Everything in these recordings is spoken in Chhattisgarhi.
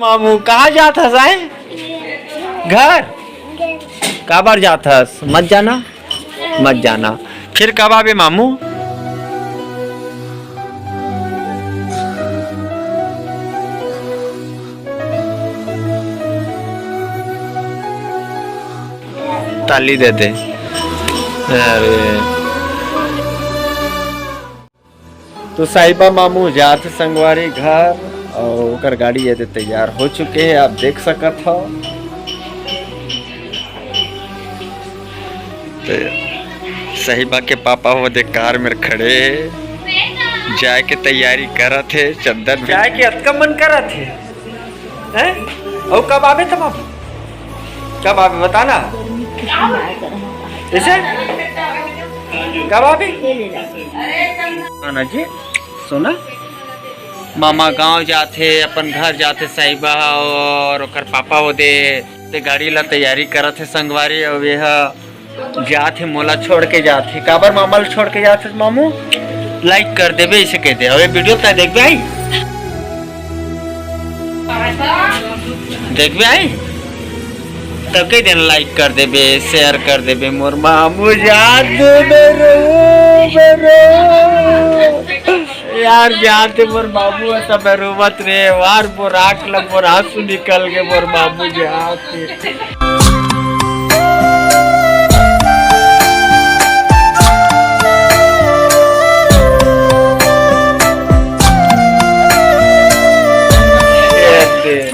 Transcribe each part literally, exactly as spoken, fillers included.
मामू, कहाँ जात हस आय? घर? काबर जात हस? मत जाना, मत जाना। फिर कब आबे मामू? ताली दे दे। अरे। तो साहिबा मामू जात हे संगवारी घर, अउ ओकर गाड़ी एदे तैयार हो चुके हे, आप देख सकत हव। तो साहिबा के पापा ओदे कार में खड़े हे, जाए के तैयारी करत हे, चद्दर में। जाए के अतका मन करत हे। हैं? अउ कब आबे तब आबे? कब आबे बताना? ऐसे? कब आबे? आना जी, सोना। मामा गांव जाथे, अपन घर जाथे साहिबा ह, अउ ओकर पापा ओदे ते गाड़ी ला तैयारी करत हे संगवारी, अउ ये ह जात हे, मोला छोड़ के जात हे। काबर मामा ल छोड़ के जात हे मामू? लाइक कर देबे, इसे कह दे। अबे वीडियो तक देखबे आई? देखबे आई? तब कह देना, लाइक कर देबे, शेयर कर देबे। मोर मामू जात हे, मेरो, मेरो। यार, जात हे मोर बाबू, असा मैं रोवत रे, वार मोर आँख ल मोर आंसू निकल गे, मोर बाबू जात हे।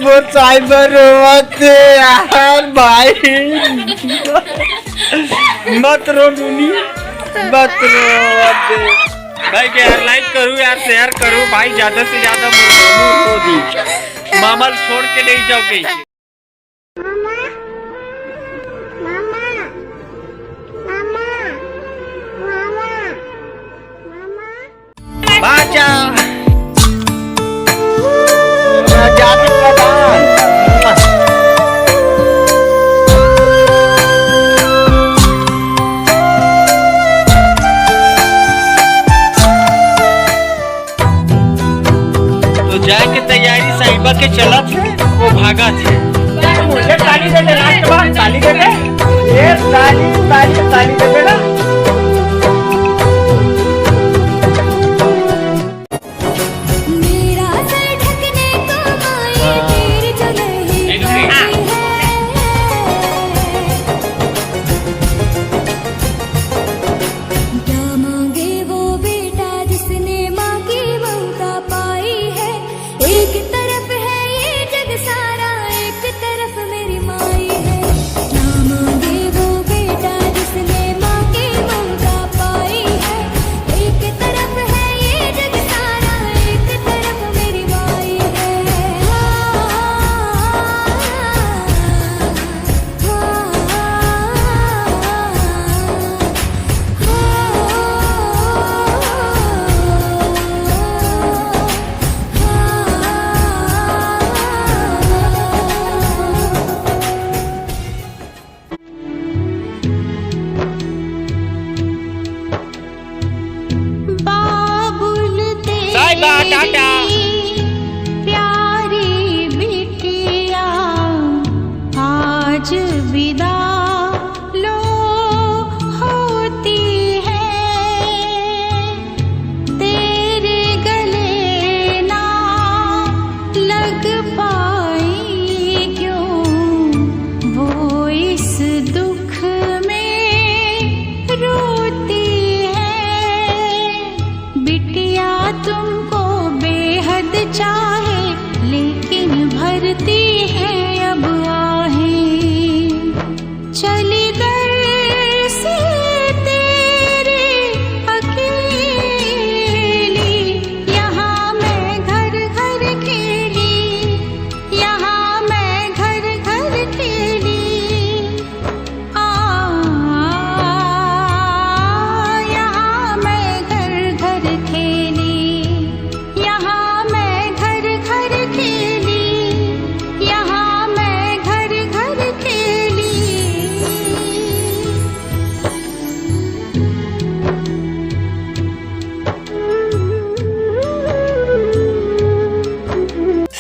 मोर साहिबा रोवत हे यार भाई, मत रो नूनी, मत रो। भाई के यार, लाइक करू यार, शेयर करू भाई, ज्यादा से ज्यादा मोर मामू रो दी। मामा ल छोड़ के नहीं जाओगे। मामा, मामा, मामा, मामा, मामा। बाजा। जादू प्रधान। तो जाए के तैयारी साहिबा के चलत हे, वो भागत हे। मुझे ताली दे दे, लास्ट बार ताली दे दे। ये ताली, ताली, ताली दे दे ना। मेरा सर ढकने को माए तेरी जो नहीं आती है। क्या मांगे वो बेटा जिसने माँ की ममता पाई है। एक तरफ है ये जग सारा, एक तरफ मेरी माई है। क्या मांगे वो बेटा जिसने माँ की ममता पाई है। एक तरफ है ये जग सारा, एक तरफ मेरी माई है। हाँ, हाँ, हाँ, हाँ। बाबुल तेरी साहिबा, टाटा। प्यारी बिटिया आज विदा लो होती है। तेरे गले ना लग पाई क्यों वो इस दुख में रोती है। बिटिया तुमको बे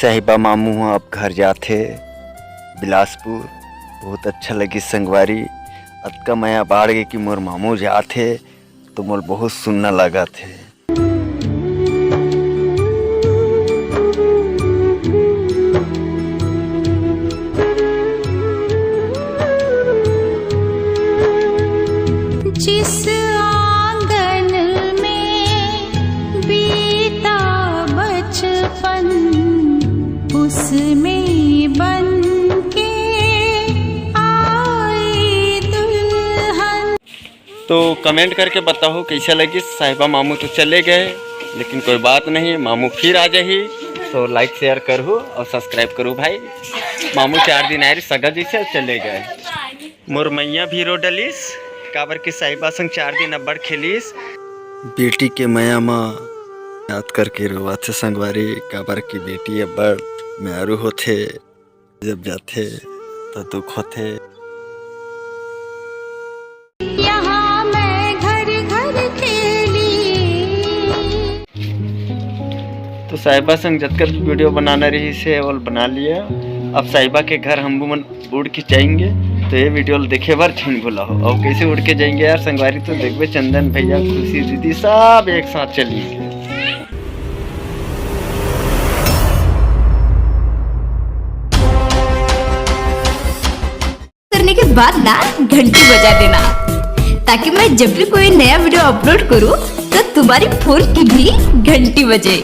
साहिबा मामू ह अब घर जाथे बिलासपुर। बहुत अच्छा लगिस संगवारी, अतका मया बाढ़ गे कि मोर मामू जाथे तो मोर बहुत सुन्ना लगत हे। जिस आंगन में बीता बचपन, उसमें बन के आई दुल्हन। तो कमेंट करके बताओ कैसा लगिस। साहिबा मामू तो चले गए, लेकिन कोई बात नहीं, मामू फिर आ जाही। तो लाइक शेयर करू और सब्सक्राइब करू भाई। मामू चार दिन आए रही सगा जैसे चले गए। मोर मैया भी रो डलिस, काबर के साहिबा संग चार दिन अब्बड़ खेलिस। बेटी के मया म याद करके रोवत हे संगवारी, काबर के बेटी अब्बड़ म्यारू होथे, जब जाथे त दुख होथे। यहाँ मैं घर घर खेली। तो साहिबा संग जतका भी वीडियो बनाना रहिस हे, वो बना लिया। अब साहिबा के घर हम मन उड़ के जाएंगे, तो ये वीडियो ल देखे बर झिन भूला हो। और कैसे उड़ के जाएंगे यार संगवारी, तो देखबे चंदन भैया, खुशी दीदी सब एक साथ चलेंगे। करने के बाद ना घंटी बजा देना, ताकि मैं जब भी कोई नया वीडियो अपलोड करूँ तो तुम्हारी फोन की भी घंटी बजे।